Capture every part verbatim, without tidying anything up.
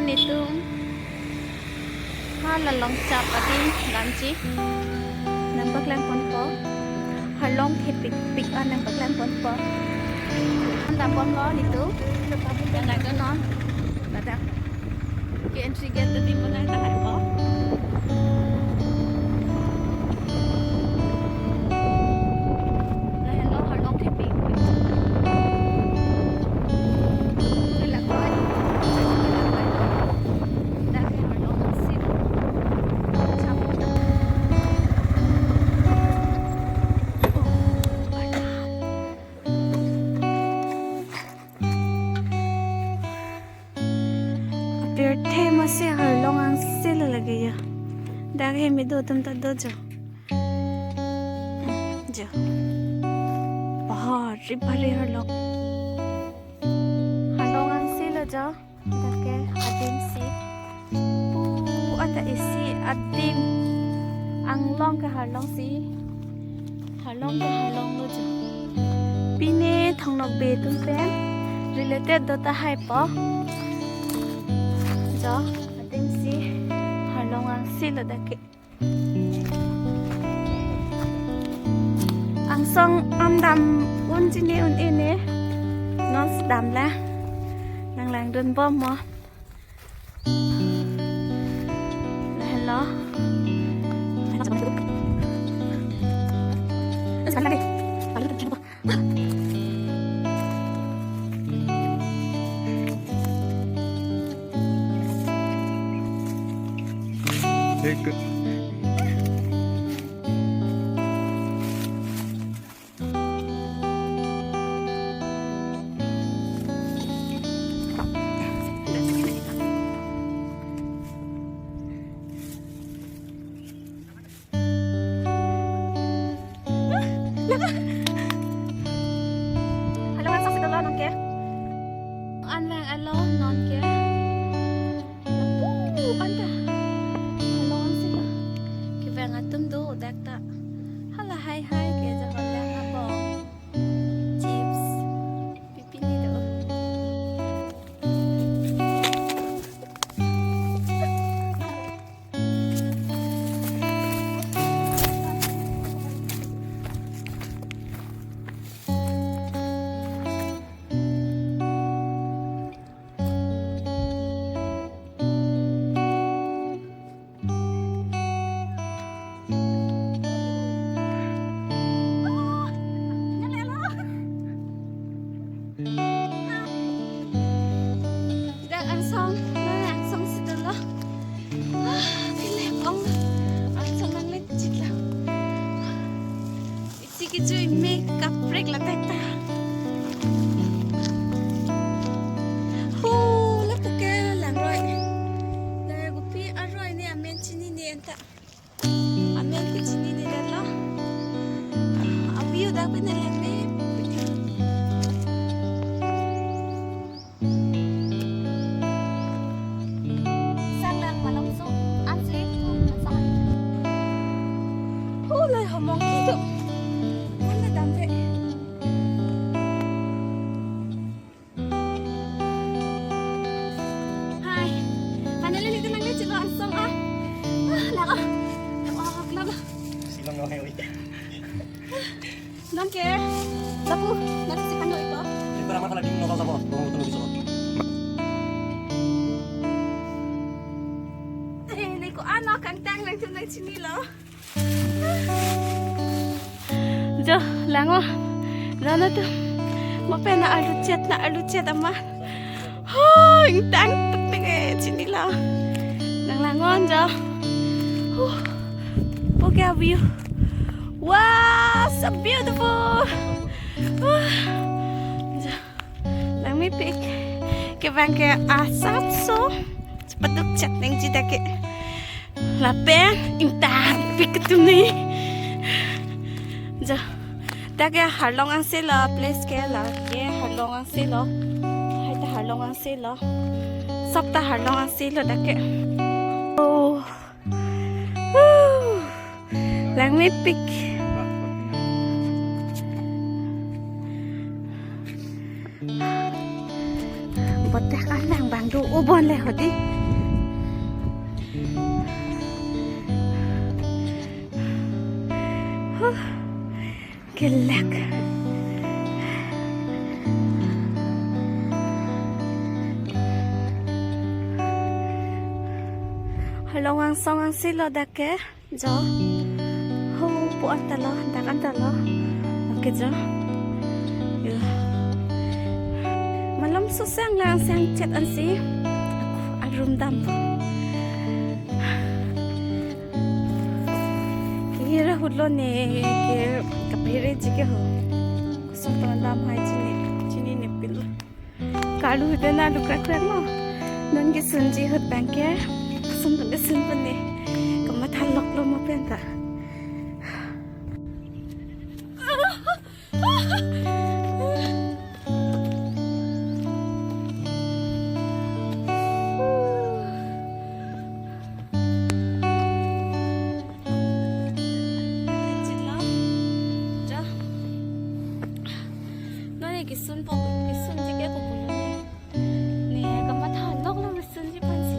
Netum hala longchap adim damji nangpaklang ponpo. Harlong thepik pik an nangpaklang ponpo. An dam ponpo netum. Yang nang non. Ladak ke entry gate adim bonai ta hai po. Lahenlo harlong thepik pik. Apirthe masi harlong angse lo lake ya. Dak hem kedo atum ta do jo. Jo. Bahari bahari harlong. Harlong angse lo jo. Dak ke adim si. Pu anta isi adim. Anglong ke harlong si. Harlong ke harlong lo jo. Pine Thong Nokbe atum pen related do ta hai po. Jo, adim si harlong angse lo dak ke. Angsong an dam un chini un-e ne. Non si dam la. Nanglang dun bom mo. Lahenlo. Hey, good. Hala ngan saksi dolo non ke. An lang alo non ke. Lapu anta. Hala ngan sila. Kevang atum do dak ta. Hala hai hai ke ja holang abong. Chips. Pipini do. Dak angsong, nang angsong si dolo. Ah, kele ong. Angsong nanglet chit lo. Isi kejui me kaprek ladak ta. Hu, lapu ke langroi. Dak kopi aroi ne amen chinine anta. Amen ke chinine dak lo. A-view dak pen lang me. Sang lang malom so. Asli. Sang. Hu, lai homong kedo. Mana dam de. Hai. Finally, neli nangli chilo angsong ah. Ah, lang ah. Lang ah, lang ah. Silang lo hai, oi. Non ke. Lapu, nang si kano ito. Ito naman pala di mo nakasabot. Kung ito nagsuot. Eh, neli ko-an kangtang lang chun lang chinilo. Jo, lang o. Lang o tu. Mo pen na arlu chet, na arlu chet ama. Ho, ingtang tuk tuk eh, chinilo. Nang lang o jo. Huh. Poke a-view. Wow, so beautiful. Huh. Jo. Lang mepik. Kevang ke asap so. Chepaduk chet nangji dak ke. Lapen ingtangpik atum ne. Jo. Dak ke harlong angse lo place ke, la ke harlong angse lo. Hai ta harlong angse lo. Sop ta harlong angse lo dak ke. Oh. Huh. Lang mepik. Bote kan lang bang do Ubon le hodi. Huh. Kelek. Arlong angsong angsi lo dak ke. Jo. Ho po anta lo, dak anta lo. Okay, jo. Yo. Malom susang lang sang chet ansi. Arum dam. Kira hulo ne ke kaphere ji ke ho. Kusum pon dam hai chini, chinine pilo. Karlu hutena lukrak krak lo. Non kesunji ahut bang ke. Sun ke sun pon ne. Kamatha loklo mo penta. Non kesun po, kesunji ke ko pulo ne. Ne, kamatha loklo kesunji pensi.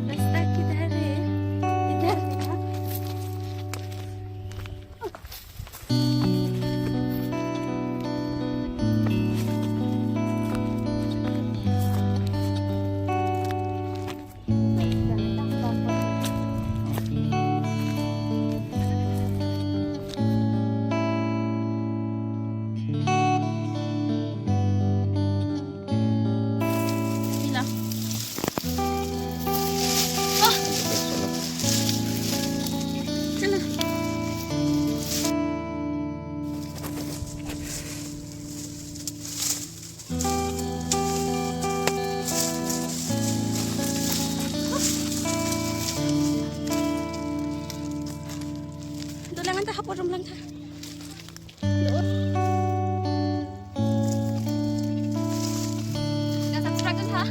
रास्ता किधर है? इधर है ना? Ila. Oh. Chala. Dolang anta hapo rum lang tha. Dak subscribe dun tha.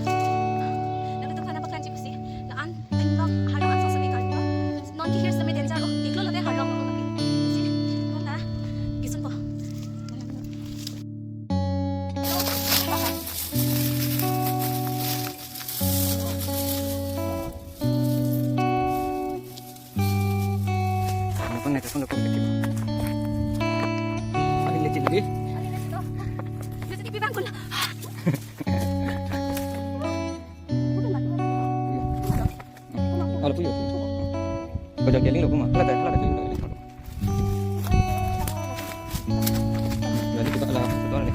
Dak tu khana pakan chip si. La-an ting long harong an sosemi kar lo. Non ke here's the danger lo. Iklo lote harong lo lagi. Si. Kona. Gisun po. Ano pang nagkasong na pang katibo. Paling legit lagi. Gusto ni Pibang ko na. Ala puyo. Bajak jaling lo kuma. Ala ta, ala ta. Jadi kita ala, kita ala.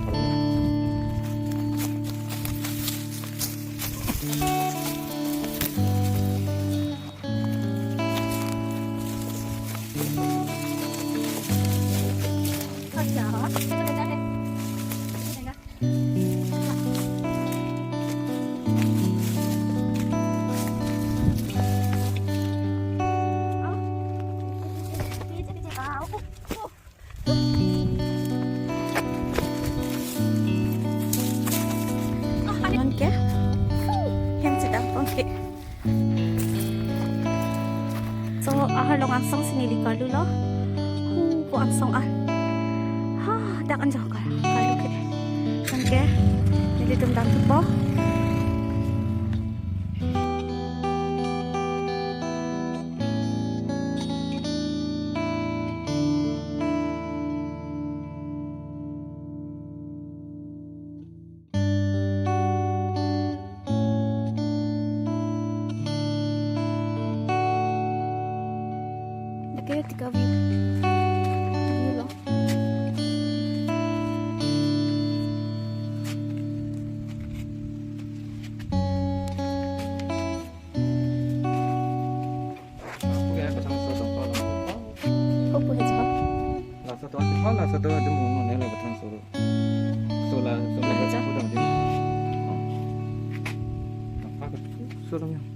Non ke? Hem sedang pon ke. So, arlong angsong si neli karlu lo. Hu, ko angsong an. Ha, dak anjo kar, karlu ke. Kan ke, nelitum dam thupo. Lake tika view. View lo. Hala satu aja mau nonton la batang solo. Sola, sola. Baca. Udah, udah. Apa ke? Solo.